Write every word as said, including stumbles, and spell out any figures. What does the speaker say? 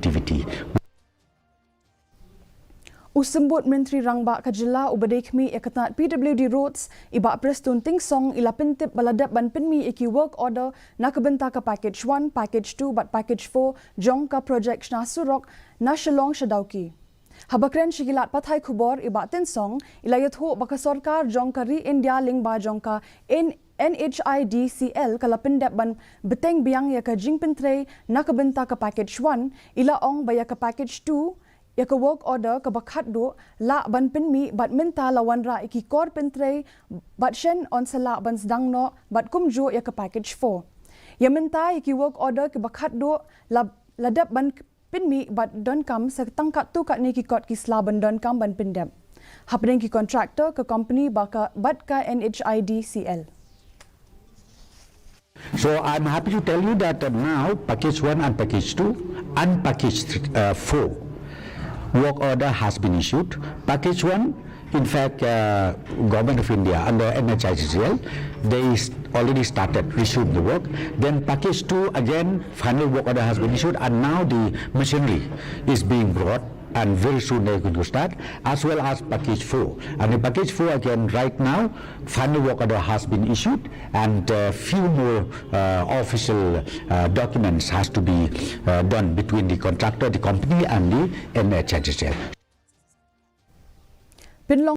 activity. U Symbud Myntri Rangbah ka Jylla uba dei khmih ïa ka tnad P W D Roads, i Bah Prestone Tynsong, i la pyntip ba la dep ban pynmih ïa ki work order na ka bynta ka package one, package two bad package four jong ka project shna surok na Shillong sha Dawki. Haba kren sha ki lad pathai khubor, i Bah Tynsong i la ïathuh ba ka sorkar jong ka ri India lyngba jong ka N NHIDCL ka la pyndep ban bteng biang ïa ka jingpyntrei na ka bynta ka package one, i la ong ba ïa ka package two, ïa ka work order kaba khatduh lah ban pynmih bad mynta la wanrah ïa ki kor pyntrei bad shen yn sa lah ban sdang noh bad kumjuh ïa ka package four. Ïa mynta ïa ki work order kiba khatduh la, la dep ban pynmih bad donkam sa tang katto katne ki kot ki sla ban donkam ban pyndep. Hapdeng ki contractor ka company ba ka, bad ka NHIDCL. So I'm happy to tell you that uh, now package one and package two and package th- uh, four work order has been issued. Package one, in fact, uh, Government of India under NHIDCL, they s- already started resumed the work. Then package two, again, final work order has been issued, and now the machinery is being brought, and very soon they're going to start, as well as package four. And in package four, again, right now, final work order has been issued, and uh, few more uh, official uh, documents has to be uh, done between the contractor, the company, and the NHIDCL. Pynlong